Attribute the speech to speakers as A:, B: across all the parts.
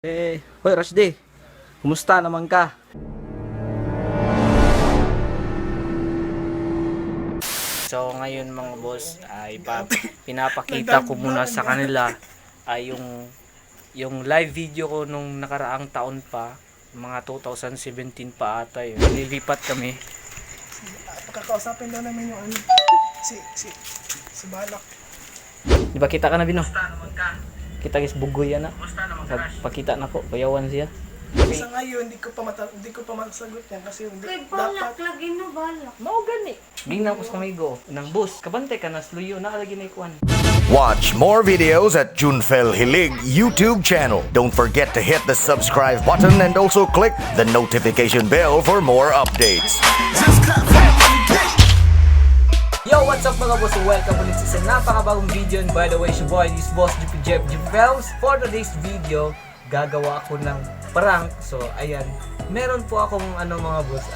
A: Eh, hoy Rushdie, kumusta naman ka?
B: So ngayon, mga boss, ay pinapakita ko muna sa kanila ay yung live video ko nung nakaraang taon pa, mga 2017 pa ata yun. Lilipat kami.
C: Pakakausapin daw namin yung ano, si, si, si Balak.
B: Di ba kita ka na, Bino? Kita guys, bugoy na. Pakita na ko, kuyawan siya.
C: Sa ngayon, hindi ko pa masagot yan kasi hindi,
D: Kay
C: dapat,
D: balak lagi no balak.
B: Mao gani. Gingnan ko sa kamigo, nang bus, kabantay ka na sluyo na lagi na ikuan.
E: Watch more videos at Junfel Hilig YouTube channel. Don't forget to hit the subscribe button and also click the notification bell for more updates.
B: Yo, what's up, mga boss? Welcome ulit sa isang napakabagong video, and by the way, it's your boy, this boss GP Jeff G Films. For today's video, gagawa ako ng prank. So, ayan. Meron po akong ano, mga boss,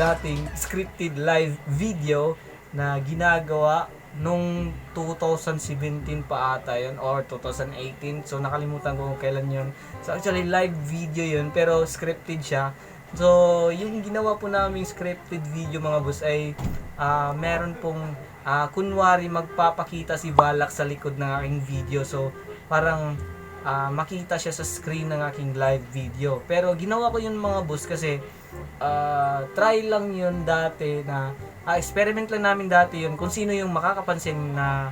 B: dating scripted live video na ginagawa nung 2017 pa ata yun or 2018. So, nakalimutan ko kung kailan yun. So, actually, live video yun pero scripted siya. So, yung ginawa po namin scripted video, mga boss, ay meron pong kunwari magpapakita si Balak sa likod ng aking video. So, parang makita siya sa screen ng aking live video. Pero ginawa ko yun, mga boss, kasi try lang yun dati na experiment lang namin dati yun kung sino yung makakapansin na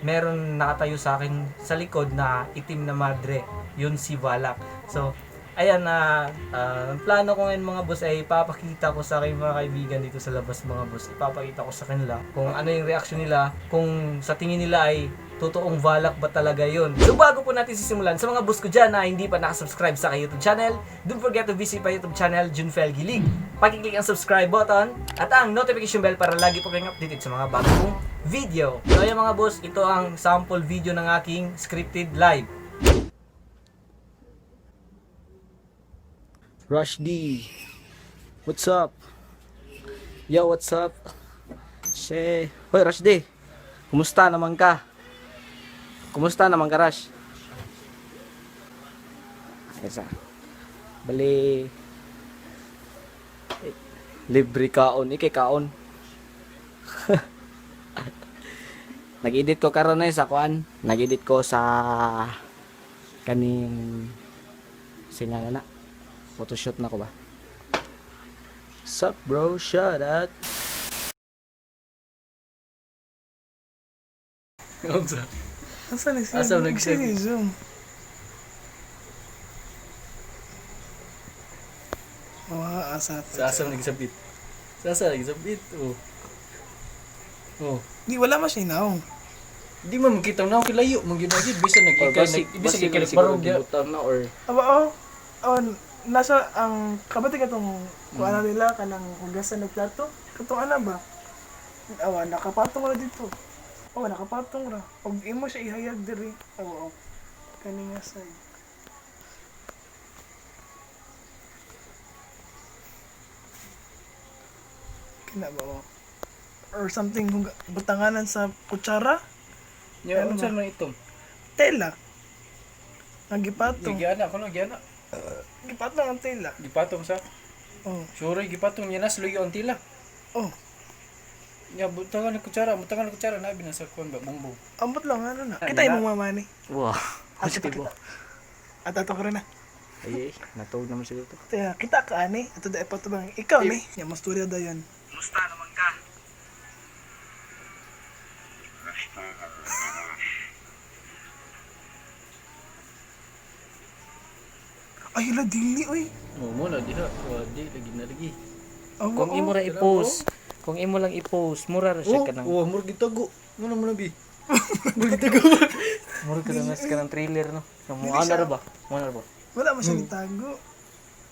B: meron nakatayo sa akin sa likod na itim na madre. Yun si Balak. So, ayan na ang plano ko ngayon, mga boss, ay ipapakita ko sa aking mga kaibigan dito sa labas, mga boss. Ipapakita ko sa kanila kung ano yung reaction nila, kung sa tingin nila ay totoong Valak ba talaga yun. So bago po natin sisimulan, sa mga boss ko dyan na hindi pa nakasubscribe sa aking YouTube channel, don't forget to visit my YouTube channel, Junfel Gilig. Pakiclick ang subscribe button at ang notification bell para lagi po kayong updated sa mga bago kong video. So ayan, mga boss, ito ang sample video ng aking scripted live.
A: Rushdie, what's up? Yo, what's up? She, hoy Rushdie, kumusta naman ka? Kumusta naman ka, Rush? Esa. Bali, eh, libre kaon, ikay kaon. Nag-edit ko karon eh sa kuan. Nag-edit ko sa kaning singana na. Photoshoot na ko ba? Sup, bro? Shut up.
C: Asa na siya?
B: Asa nag-send?
C: Sino yung Zoom? Oh, asa.
B: Sa asa nagsabit. Sa asa nagsabit. Oh. Oh.
C: Di, wala man siya inaong.
F: Di man makita na ako layo, man gyud gyud bisan nag-ikay nag bisan ikay nagbarog ya.
A: na or
C: Aba, oh, oh, nasa ang kabati katong kuha na nila kanang hugasan ng plato. Katong ana ba? Awa, nakapatong ra dito. Oh, nakapatong ra. Og imo siya ihayag diri. Awa, oh. Kani nga side. Kina ba, oh? Or something butanganan sa kutsara?
F: Nya
C: Ano
F: unsa
C: ba?
F: man itom?
C: Tela. Nagipatong.
F: Giana ko no giana.
C: Gipatong ang tela.
F: Gipatong sa.
C: Oh.
F: Sure gipatong niya nas luyo ang tila.
C: Oh.
F: Nya butangan ng kutsara, butangan ng kutsara na binasa kuan ba bongbong.
C: Ambot lang, ano na. Kita imong mama ni.
B: Wow.
C: At kita. At ato ko rin na.
B: Ay, natawag naman siguro to.
C: Kaya, kita ka ani. Ato da pa bang ikaw ni. Ya mas turya dayon.
A: Kumusta naman ka?
C: Ay la dili oy.
F: Mo mo na diha, wa di lagi na lagi.
C: Oh,
B: Kung imo ra i-post, kung imo lang i-post, mura ra siya kanang
F: Oh, murag gitago. Mo na mo na bi. Murag gitago.
B: mura ka ng kanang trailer no. Mo ana ra ba? Mo ana ra ba?
C: Wala man siya gitago.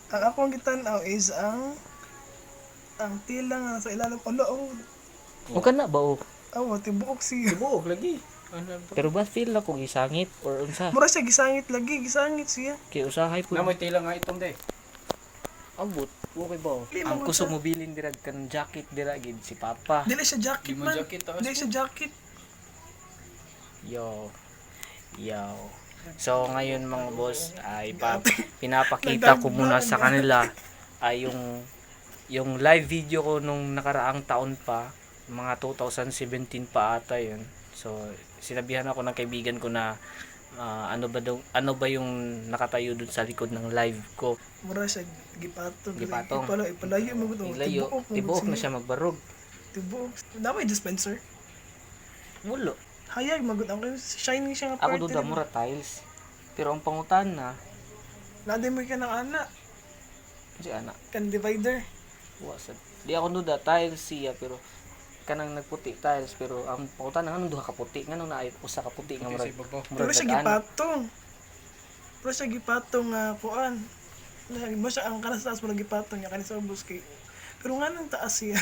C: Ang akong gitan-aw is ang tila nga sa ilalim. Ala oh.
B: O kana ba oh?
C: Awa tibuok siya.
F: Tibuok lagi. Ano ba?
B: Pero ba feel na kung isangit or unsa?
C: Mura siya gisangit lagi, gisangit siya.
B: Kay usahay po.
F: Na mo tila nga itom day.
B: Ambot, okay ba? Oh?
C: Di,
B: Ang
C: mangon
B: kusog
C: siya.
B: mo bilin dira kanang jacket dira gid si Papa.
C: Dili siya jacket
F: Di mo
C: man.
F: jacket, taas
C: Dili siya jacket.
B: Yo. Yo.
A: So ngayon, mga boss, ay pinapakita ko muna sa kanila ay yung live video ko nung nakaraang taon pa, mga 2017 pa ata yun. So sinabihan ako ng kaibigan ko na ano ba daw, ano ba yung nakatayo dun sa likod ng live ko.
C: Mura siya gipatong.
A: Gipatong.
C: Ipalayo mo gud.
A: Ilayo, tibuok na siya magbarog.
C: Tibuok. Dami dispenser.
A: Mulo.
C: Hayag magud ang shiny siya nga
A: Ako
C: part.
A: duda mura tiles. Pero ang pangutan na,
C: Nade mo ka ng ana
A: kasi ana,
C: kan divider.
A: wa sad. Di ako duda tiles siya pero kanang nagputi tiles pero ang pangutan na nganong duha ka puti, nganong naay usa ka puti nga murag
C: Pero
A: murag
C: siya
A: dag-ana.
C: gipatong. Pero siya gipatong nga kuan. Mo siya ang kanas taas mo gipatong niya kanis sa ubos kay. Pero nga nang taas siya.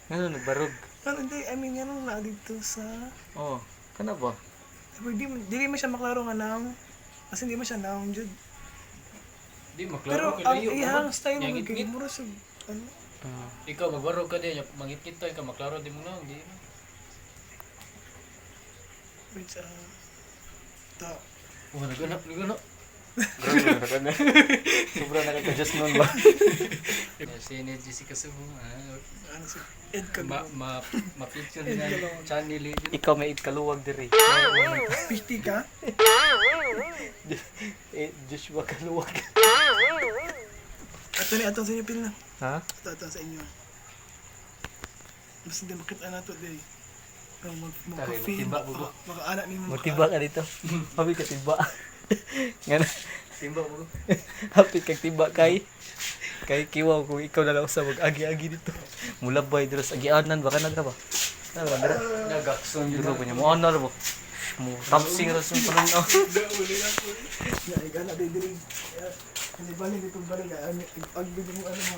A: Nganong nagbarog.
C: Ano hindi, I mean nga nang naa dito sa
A: Oh, kana ba?
C: pero di dili mo siya maklaro nga naong kasi hindi mo siya naong jud.
F: Di
C: Pero
F: maklaro kay
C: ang
F: layo.
C: iyang style mo
F: Ngit
C: kay
F: ngit.
C: mura siya ano
F: Ikaw magbarog ka din, mangit-ngit tayo ka maklaro di mo na, di.
C: which ta
F: Oh, nagana, nagana.
A: Sobra na kay just noon ba?
F: Si ni Jessica Subo, ah,
C: ano si Ed
F: ma
C: Kagro.
F: ma ma-picture na channel eh.
A: Ikaw may kaluwag diri.
C: 50 ka?
A: Eh, Joshua kaluwag.
C: Ato ni ato sa inyo pil na.
A: Ha?
C: Ato ato sa inyo. Mas hindi makita na to diri. Pero mag
F: Tari,
C: mag-feel.
F: magtimba, bugo.
C: Makaana ni mo.
A: Mutiba ka dito. Happy ka tiba. Ngano?
F: Timba mo.
A: Happy kag tiba kay kiwaw kung ikaw na lang sa mag-agi-agi dito. Mulabay dira sa agianan baka na dira ba? Na ba dira?
F: Nagakson yun.
A: Dira ba niya mo ano ra ba? Mo tapsing ra sa panon.
C: Ya, igana diri diri. Kasi balik dito balik ay agbig mo ano mo.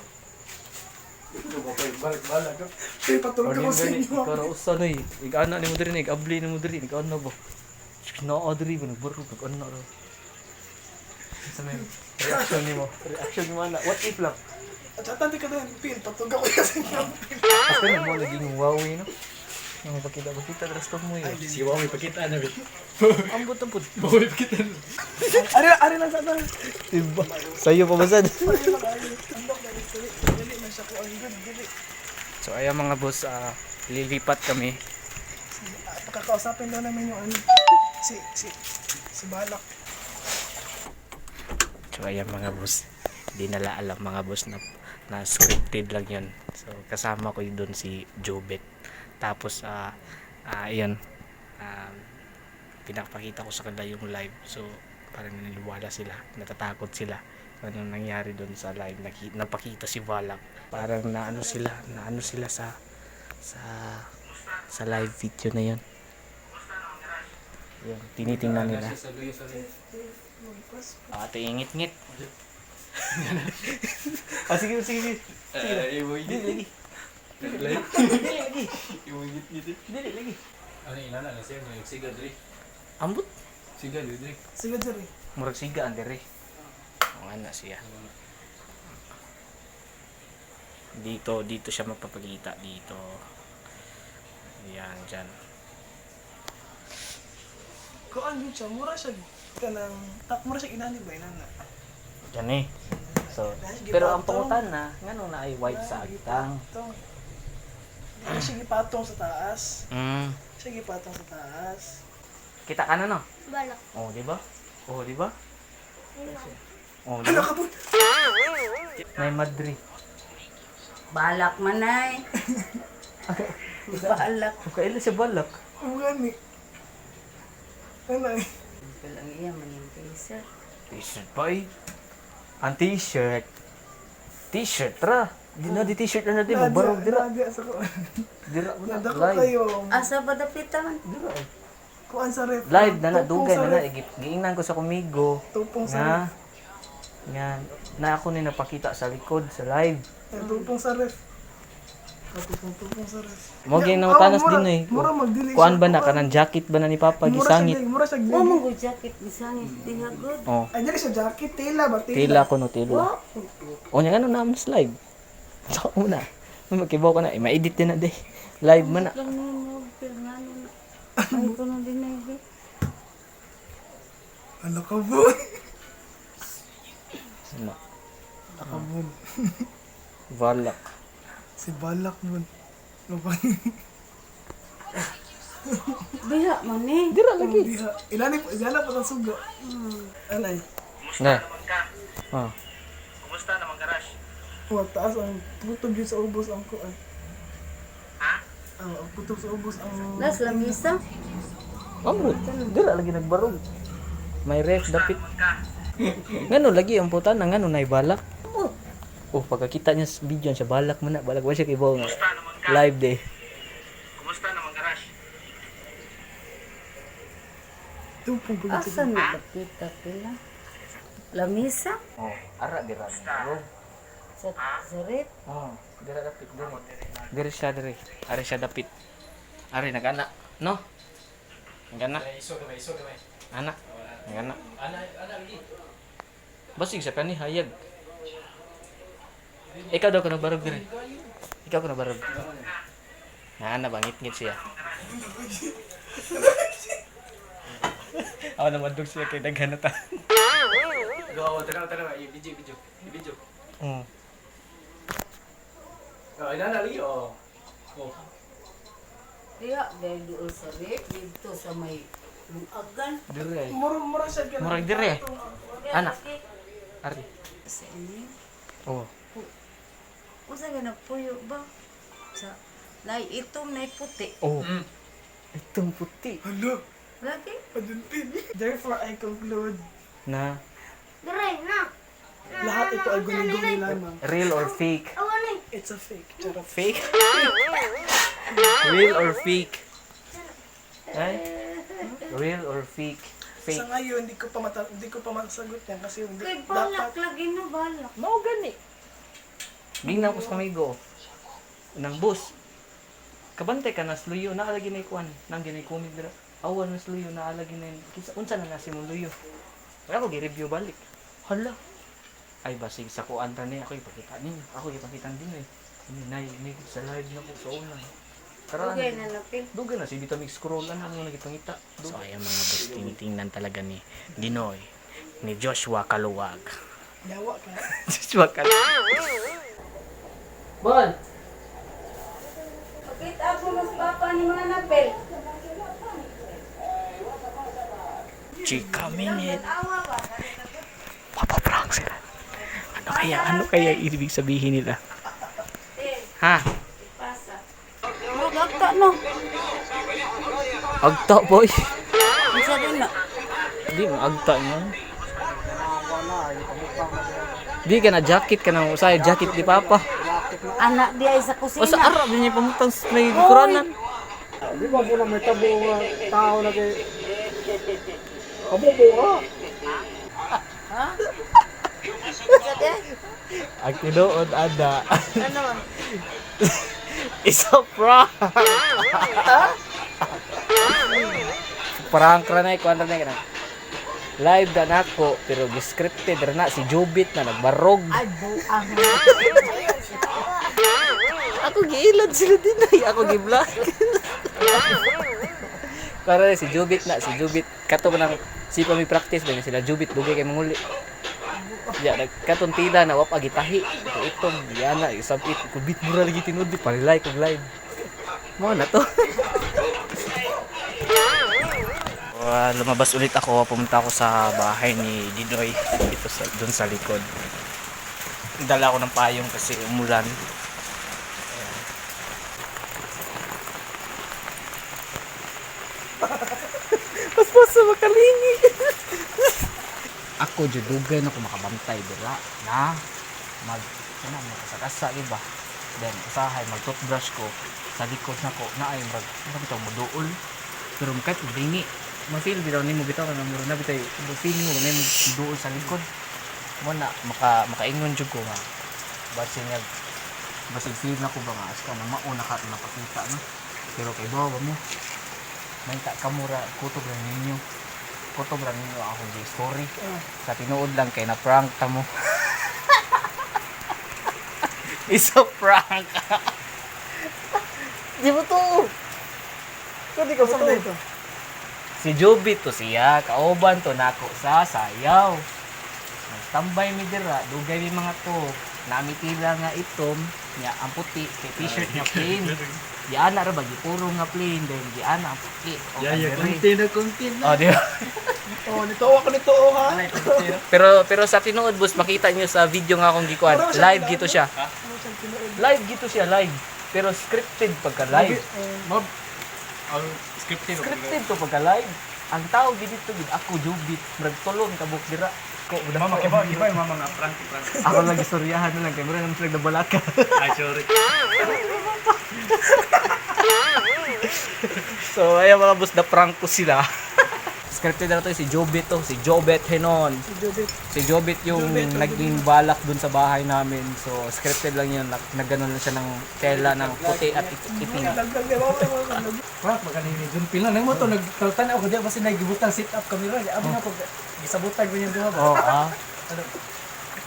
F: Balik balik ka.
C: Kay patulog ako sa inyo.
A: Ikaw ra usa na eh. Igana nimo diri ni, igabli nimo diri, igana ba? Naa diri ba nagbarog nag-ana ra. Sa may reaction nimo. Reaction nimo ana. What if lang?
C: At atante ka doon, pil, patulog ako sa inyo.
A: Asa na mo lagi ng Huawei no? Yung pakita pakita dras to mo eh.
F: Si Wami pakita na bit.
A: Ambot ambot.
F: Wami pakita na.
C: Ari ari lang sa ato.
A: Diba? Sa'yo pa ba sad?
C: Ari lang ari. Andok dali dali. Dali man siya ko ang good dili.
A: So ayan mga boss, lilipat kami.
C: Pakakausapin daw namin yung ano si si si Balak.
A: So ayan mga boss, di nala alam mga boss na, na scripted lang yun. So kasama ko yun doon si Jobet. Tapos ayun, pinapakita ko sa kanila yung live. So parang naniniwala sila, natatakot sila. Ano nangyari doon sa live, napakita si Valak. Parang naano sila sa sa sa live video na yun. Yun, tinitingnan nila.
F: Sa luyo sa luyo.
A: Ate, ingit-ngit. Sige, sige, sige.
F: Eh, imo
A: Dili lagi.
F: Dili
A: Dili lagi.
F: Imo ngit ngit.
A: Dili lagi.
F: Ano inana na siya nga siga diri.
A: Ambot.
F: Siga diri.
C: Sige diri.
A: Murag siga ang dire. O nga na siya. Dito, dito siya magpapakita dito. Ayan, dyan.
C: Kuan yun siya, mura siya kanang tak mura siya inani ba inana.
A: Dyan eh. So, pero ang pangutan na, ngano na ay white sa agtang.
C: Gipatong. Di siya gipatong sa taas. Siya gipatong sa taas.
A: Kita ka na no?
D: Balak.
A: Oh, di ba? Oh, di ba? Oh, di
C: Hala
A: ba?
C: ka po.
A: Nay Madri.
G: Balak man ay. Balak.
A: Kaila siya balak.
C: Ang gani. Ano eh.
G: Walang iya man yung t-shirt.
A: T-shirt pa eh. Ang t-shirt. T-shirt ra. Di na di t-shirt na natin. Mabarog dira.
C: Nadia sa kuan.
A: Dira mo na.
C: Nadako
A: Live.
C: kayo.
G: Asa ba dapitan?
A: Dira eh.
C: Kuan sa ref.
A: Live na na
C: Tupong
A: dugay
C: sa
A: na na.
C: ref.
A: Giingnan ko sa kumigo.
C: Tupong sa
A: Nga.
C: ref.
A: Nga. Na ako ni napakita sa likod sa live.
C: Eh, Tupong sa ref. Tupong tupong sa ref.
A: Mo
C: Ya,
A: gyud nangutanas
C: mura-
A: din eh.
C: Mura magdili
A: Kuan
C: siya,
A: ba na
C: kuan.
A: kanang jacket ba na ni Papa
C: Mura siya
A: gisangit?
C: mura siya
G: O mo go jacket gisangit diha good.
A: Oh,
C: Ay, dili siya jacket, tela ba? Tela.
A: tila ko no tila. O nya ngano na mas live. Sa una. Makibaw ko na, eh, ma-edit din na di. Live man na.
G: Lang mo pero ngano na. Ay ko na din ay.
C: Ano ka bon?
A: Ano?
C: Ano ka bon?
A: Balak.
C: Si Balak bon. Ano ba?
G: Diha man eh.
A: Dira lagi.
C: Diha. Ilani ilana pa ang sugo. Anay.
A: Na. Oh.
C: Wa taas ang kutob yun sa ubos ang kuan. Ha? Ang kutob sa ubos ang
G: Las lamisa.
A: Amrot. Dira lagi nagbarog. May ref dapit. Ngano lagi ang puta na ngano nay balak. Oh, pagkakita niya sa video siya balak man na, balak wa siya kibaw nga. Live day.
C: tupong ko.
G: Asa na dapita pila? Lamisa?
A: Oh, ara dira nagbarog.
G: Sa sa rep.
A: Oh, dira dapit dire. Dire siya dire. Are siya dapit. Are nagana, no? Nagana.
F: Iso gamay, iso gamay.
A: Ana. Nagana.
F: Ana, ana lagi.
A: Basig sa kani hayag. Ikaw daw kuno barog dire. Ikaw kuno barog. Naana ba ngit-ngit siya. Ako naman dog siya kay daghan na ta.
F: Go, tanaw, tanaw. I-video, video. I-video.
A: Mm.
F: Oh, inana lagi oh. Oh.
G: Diha dahil doon sa rep dito sa may lungagan.
A: Dire.
C: Mura mura siya ganun.
A: Murag dire.
G: Diha
A: Ana.
G: lagi.
A: Ari.
G: Sa inyo.
A: Oh.
G: Unsa ka nagpuyo ba? Sa nay itom nay puti.
A: Oh. Itong puti
C: Hala,
G: Lagi.
C: paduntin. Therefore, I conclude,
A: na
C: lahat ito ay guni-guni lamang.
A: real or fake?
C: It's a fake. Charot.
A: Fake? Real or fake? Ay? Real or fake? Fake.
C: Sa ngayon, hindi ko pa masagot yan kasi hindi
G: Kay balak
C: dapat
G: lagi na balak.
A: Mao gani. Bingnan ko sa kamigo. Nang bus. Kabantay ka na sluyo naa lagi na ikuan nang ginay kumig dira. Awan na sluyo naa lagi na kinsa unsa na nasi mong luyo. Kaya ako gi-review balik. Hala. Ay basig sa kuan ta ni ako ipakita ninyo. Ako ipakita din eh. Ni nay ni sa live na ko sa una. Tara.
G: Okay na napil.
A: Dugay na si dito mig scroll ano mo nagipangita. So ayan mga boss, tinitingnan talaga ni Dinoy, ni Joshua Kaluwag.
C: yawa ka.
A: Joshua Kaluwag. Bol!
G: Pakita ako mas papa ni mga napil.
A: Chika minute.
G: Awa ba?
A: Papaprank sila. Ano kaya? Ano kaya ibig sabihin nila? Ha?
G: Pasa. Murag agta no.
A: Agta, boy.
G: Unsa din na?
A: Di mo agta mo. Di ka na jacket ka na usay jacket di papa.
G: Anak di ay sa
A: O sa
G: kusina.
A: Arab niya pamutang sa may kuranan.
F: Di ba mo na may tabo nga tao na kay Kabubo ka.
A: Ang tinuod ada.
G: Ano?
A: It's a prank. Prank ra na ikuan ra na kana. Live da nako pero gi-scripted ra na si Jubit na nagbarog.
G: Ay buang.
A: Ako giilad sila din ay ako gi-vlog. Para si Jubit na si Jubit kato man ang si pa mi practice ba sila Jubit dugay kay manguli. Ya nagkaton tila na wap agitahi ito itong diana isabit kubit mura lagi tinud di palilay kog live. Mo na to. Lumabas ulit ako, pumunta ako sa bahay ni Dinoy dito sa doon sa likod. Dala ako ng payong kasi umulan. Paspas sa makalingi. Ako jud dugay na ko makabantay dira na mag kana makasakasa di ba. Then usahay mag toothbrush ko sa likod nako na ay murag murag bitaw moduol. Pero kahit lingi ma-feel bitaw nimo bitaw kana murag na bitay feel mo na duol sa likod. Mo na maka makaingon jud ko nga basin nga basig feel na ko ba nga aska na mauna ka napakita no. Pero kay bawa ba mo may ta kamura kutob ra ninyo. Kutob ra ninyo akong gi story. Sa tinuod lang kay na prank ta mo. It's a prank. Di mo to. Di ka
C: Saan
A: mo
C: na
A: to.
C: ito?
A: Si Jubit to siya, kauban to nako sa sayaw. Nagtambay mi dira, dugay mi mga to. Nami tila nga itom, nya ang puti kay t-shirt nga plain. Diana ra ba gipuro nga plain then diana ang puti. O
F: Yeah, yeah,
A: kandiri.
F: konti na, konti na.
A: Oh, di ba?
C: Oh, nito ako nito oh, ha.
A: Pero pero sa tinuod, boss, makita niyo sa video nga akong gikuan.
C: Pero siya
A: Live
C: tinuod,
A: gito siya.
C: Ano siyang tinuod?
A: Live gito siya, live. Pero scripted pagka live.
F: Mob. Ang scripted.
A: Scripted to pagka live. Ang tao gid dito gid ako Jubit, murag tulong kabuk dira. Ko
F: Mama, kiba, kiba yung mama nga prank, prank.
A: Ako lang istoryahan na lang kay mura naman sila nabalaka.
F: Ay, sorry.
A: So ayan mga boss, na prank ko sila. Scripted na to si Jobit to, si Jobet Henon.
C: Si Jobit.
A: Si Jobit yung
C: Jobet, Jobet.
A: naging balak dun sa bahay namin. So scripted lang yun, nagganon lang siya ng tela ng puti at itim.
C: Laglag na ba?
F: Prank, magaling ni John Pila. Nang mo to, nagtaltan ako diya, basta nagibutang sit-up camera. Abi na ko, gisabutan ko niyang duha ba?
A: Oh, ah.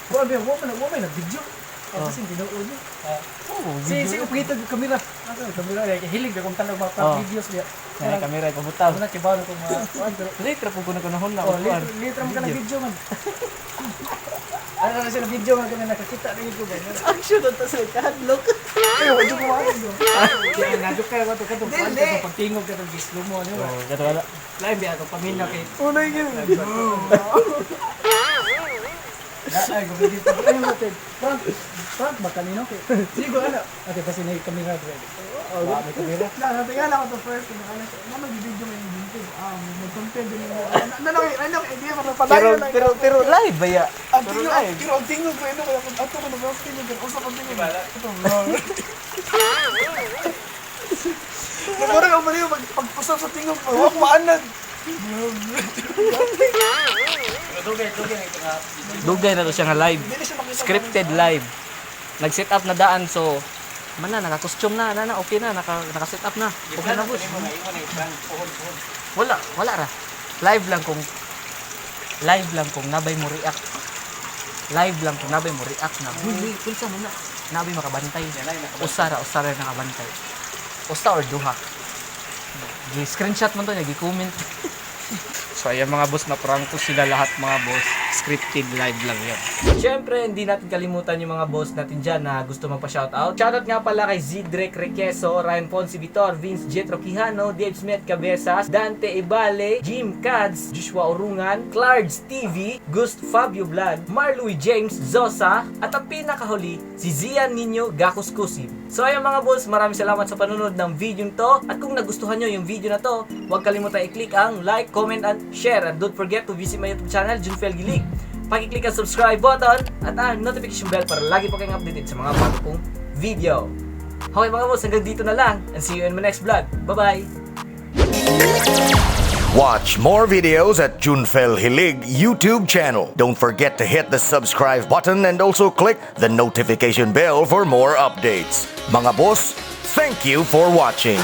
F: Wa ba, wa man, wa man nag-video. Ako sin tinuod ni.
A: Oh,
F: Si si upgita og kamera. Asa ang kamera kay hilig akong tanaw mga prank
A: Oh.
F: videos diya.
A: May kamera ipabutaw.
F: Ako na kibaw na kong mga kuan pero
A: Later po ko na kunahon na
F: oh,
A: kuan.
F: later, later man ka ng video man. Ano na sila video man kami nakakita na ko ba.
A: Action na to sa kahadlok.
C: Ay, wala ko maano.
F: Kaya ngadto ka kato kato kuan
C: Dili.
F: kato pagtingog kato gislo mo ano.
A: Oh, kato wala.
F: Lain biya atong paminaw kay
C: Unay gid.
F: ay ko dito. Ay mo te. Prank prank ba kanino kay. Sigo ana. Ate basta na kamera dre. Wa may kamera.
C: Na, natingala ko to first. Ano siya? Na mag-video ngayon dito. Ah, mag-content din mo. Na na ano idea para
A: Pero
C: padayon lang.
A: pero pero live ba ya?
C: Ang tingog, pero ang tingog ko ito kaya kung ato ko na mas tingog kan usap ang tingog. Ito. Namura ka mali pag pag-usap sa tingog ko, wag maanad.
A: Dugay na to siya nga live.
C: Hindi na siya makita.
A: Scripted live. Nag-set up na daan so man na naka-costume na, na, na okay na, naka-set up na. Okay na, boss. Wala, wala ra. Live lang kung live lang kung nabay mo react. Live lang kung nabay mo react na. Huy, huy, kunsa mo na. Nabay makabantay. Usa ra, usa ra nakabantay. Usa or duha. Gi screenshot man to niya, gi-comment. So ayan mga boss, na prank ko sila lahat mga boss. Scripted live lang yun.
B: Siyempre, hindi natin kalimutan yung mga boss natin dyan na gusto magpa-shoutout. Shoutout nga pala kay Zidrek Requeso, Ryan Ponce Vitor, Vince Jetro Quijano, Dave Smith Cabezas, Dante Ibale, Jim Cads, Joshua Orungan, Clards TV, Gust Fabio Vlog, Marlui James Zosa, at ang pinakahuli, si Zian Nino Gakuskusim. So ayun mga boss, maraming salamat sa panonood ng video to. At kung nagustuhan nyo yung video na to, huwag kalimutan i-click ang like, comment, and share. And don't forget to visit my YouTube channel, Junfel Gilig. Pakiclick ang subscribe button at ang notification bell para lagi po kayong updated sa mga bago kong video. Okay mga boss, hanggang dito na lang and see you in my next vlog. Bye-bye!
E: Watch more videos at Junfel Hilig YouTube channel. Don't forget to hit the subscribe button and also click the notification bell for more updates. Mga boss, thank you for watching.